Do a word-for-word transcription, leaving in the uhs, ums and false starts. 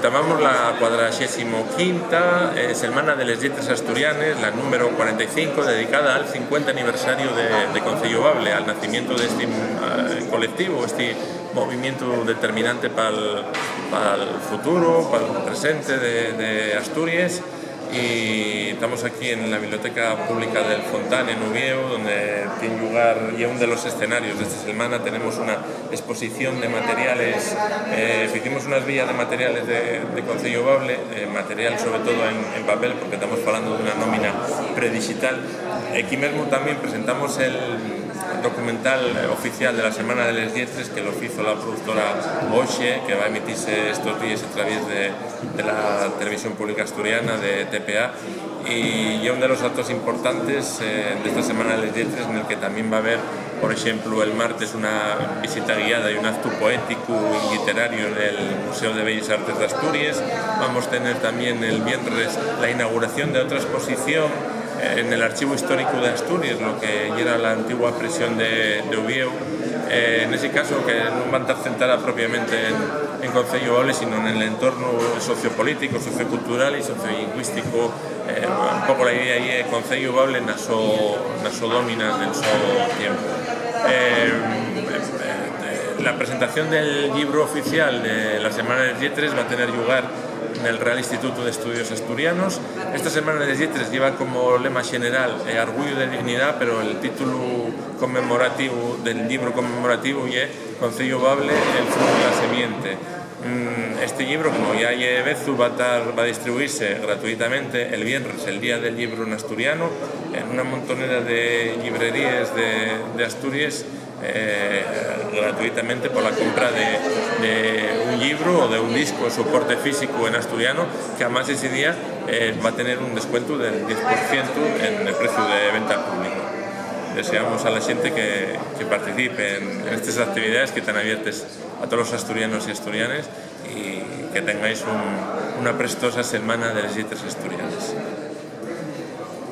Llamamos la cuadraxésimo quinta, eh, Selmana de les Lletres Asturianes, la número cuarenta y cinco, dedicada al cincuenta aniversario de, de Conceyu Bable, al nacimientu d'esti, eh, colectivu, esti movimientu determinante pal, pal futuru, pal presente de, de Asturies. Y tamos aquí en la Biblioteca Pública del Fontán, en Uviéu, donde tien llugar, ye ún de los escenarios d'esta selmana. Tenemos una exposición de materiales, eh, hicimos unas villas de materiales de, de Conceyu Bable, eh, material sobre todo en, en papel, porque tamos falando d'una nómina predixital. Aquí mesmo tamién presentamos el documental oficial de la Selmana de les Lletres, que lo fizo la productora Oxe, que va a emitirse estos días a través de, de la Televisión Pública Asturiana, de T P A, y ye ún de los actos importantes, eh, d'esta Selmana de les Lletres, en el que tamién va a haber, por exemplu, el martes una visita guiada y un acto poético y literario en el Museo de Bellas Artes de Asturias. Vamos a tener también el viernes la inauguración de otra exposición, eh, en el Archivo Histórico de Asturias, lo que yera la antigua prisión de, de Uviéu. Eh, en ese caso, que nun va a estar centrada propiamente en, en Conceyu Bable, sino en el entorno sociopolítico, sociocultural y sociolingüístico. Eh, un poco la idea ye Conceyu Bable na so, na so dómina del so tiempu. Eh, eh, la presentación del llibru oficial de la Selmana de les Lletres va a tener llugar nel Real Instituto d'Estudios Asturianos. Esta Selmana de les Lletres lleva como lema xeneral, eh, Arguyu de dignidá, pero el títulu conmemorativu del llibru conmemorativu ye Conceyu Bable, el frutu de la semiente. Mm, este llibru, como ya ye vezu, va a tar, va a distribuirse gratuitamente el viernes, el Día del Llibru en Asturiano, en una montonera de llibreríes de, de Asturies, eh, gratuitamente por la compra de, de un llibru o de un disco, soporte físico en asturiano, que además ese día, eh, va a tener un descuento del diez por ciento en el precio de venta al público. Deseamos a la xente que, que participe en, en estas actividades que están abiertas a todos los asturianos y asturianes, y que tengáis un, una prestosa Selmana de les Lletres Asturianes.